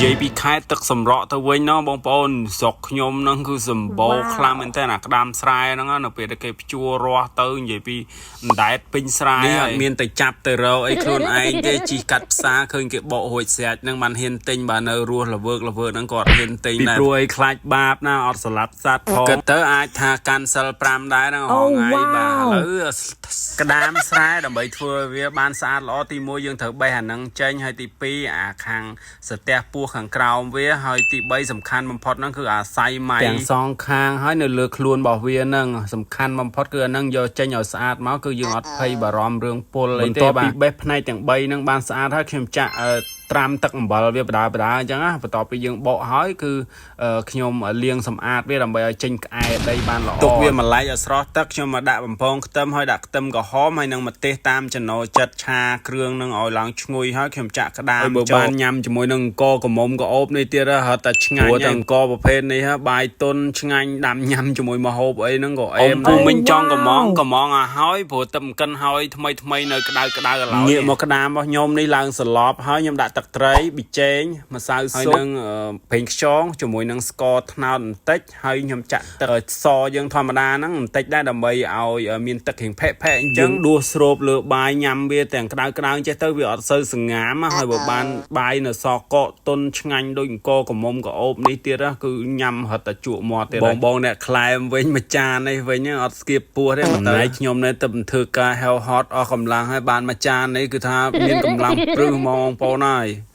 យាយពីខេត្តទឹកសម្រក់ទៅវិញណោះបងប្អូនស្រុកខ្ញុំហ្នឹងគឺសម្បូរខ្លាំងមែនតើអាក្តាមស្រែហ្នឹងណានៅពេលដែលគេភ្ជួររាស់ទៅនិយាយពីអណ្ដែតពេញស្រែនេះអត់មានតែចាប់ទៅរកអីខ្លួនឯងទេជីកាត់ផ្សារឃើញគេបករួចស្រេចហ្នឹងបានហ៊ានទិញបើនៅរស់ល្វើកល្វើកហ្នឹងគាត់ហ៊ានទិញដែរពីព្រោះអីខ្លាចបាបណាអត់ស្លាប់សត្វផងគិតទៅអាចថាកាន់សិល5ដែរហ្នឹងហងៃបាទឥឡូវក្តាមស្រែដើម្បីធ្វើឲ្យវាបានស្អាតល្អទី1យើងត្រូវបេះអាហ្នឹងចេញហើយទី2អាខាងស្ទះពោះខាងក្រោមវាហើយទី3សំខាន់បំផុតហ្នឹងគឺអាសៃម៉ៃទាំងសងខាងហើយនៅលើខ្លួនរបស់វាហ្នឹងសំខាន់បំផុតគឺអាហ្នឹងយកចេញឲ្យស្អាតមកគឺយើងអត់ភ័យបារម្ភរឿងពុលអីទេបាទបន្ទាប់ពីបេះផ្នែកទាំង3ហ្នឹងបានស្អាតហើយខ្ញុំចាក់ត្រាំទឹកអំបិលវាបដាបដាអញ្ចឹងណាបន្ទាប់ពីយើងបកហើយគឺខ្ញុំលាងសម្អាតវាដើម្បីឲ្យចេញក្អែដីបានល្អទុកវាមួយឡែកឲ្យស្រស់ទឹកខ្ញុំមកដាក់បំពងខ្ទឹមហើយដាក់ខ្ទឹមក្រហមហើយនឹងម្ទេសតាមចំណូលចិត្តឆាគ្រឿងនឹងឲ្យឡើងឈ្ងុយហើយខ្ញុំចាក់ក្តាមបើបានញ៉ាំជាមួយនឹងអង្ករក្រមុំក្រអូបនេះទៀតហត់តែឆ្ងាញ់ព្រោះតែអង្ករប្រភេទនេះបាយតុនឆ្ងាញ់ដាំញ៉ាំជាមួយម្ហូបអីហ្នឹងក៏អេមពូមីងចង់កំងកំងឲ្យហើយព្រោះទឹកកិនហើយថ្មីថ្មីនៅក្តៅក្តៅឥឡូវងាកមកក្តាមរបស់ខ្ញុំនេះឡើងសន្លប់ហើយខ្ញុំដាក់ទឹកត្រីប៊ីចេងម្សៅស៊ុបហើយនឹងប្រេងខ្យងជាមួយនឹងស្ករត្នោតបន្តិចហើយខ្ញុំចាក់ទឹកសយើងធម្មតាហ្នឹងបន្តិចដែរដើម្បីឲ្យមានទឹករៀងផេកផេកអញ្ចឹងដួសស្រូបលើបាយញ៉ាំវាទាំងក្តៅក្តៅចេះទៅវាអត់សូវសងាមហើយបើបានបាយនៅសកកតុនឆ្ងាញ់ដូចអង្ករក្រមុំក្រអូបនេះទៀតគឺញ៉ាំរត់តែជក់មាត់ទៀតបងបងអ្នកក្លែមវិញមួយចាននេះវិញអត់ស្គៀបពោះទេមកតែខ្ញុំនៅតែធ្វើការហៅហត់អស់កម្លាំងហើយបានមួយចាននេះគឺថាមានកម្លាំងព្រឹសហ្មងបងប្អូនហើយ។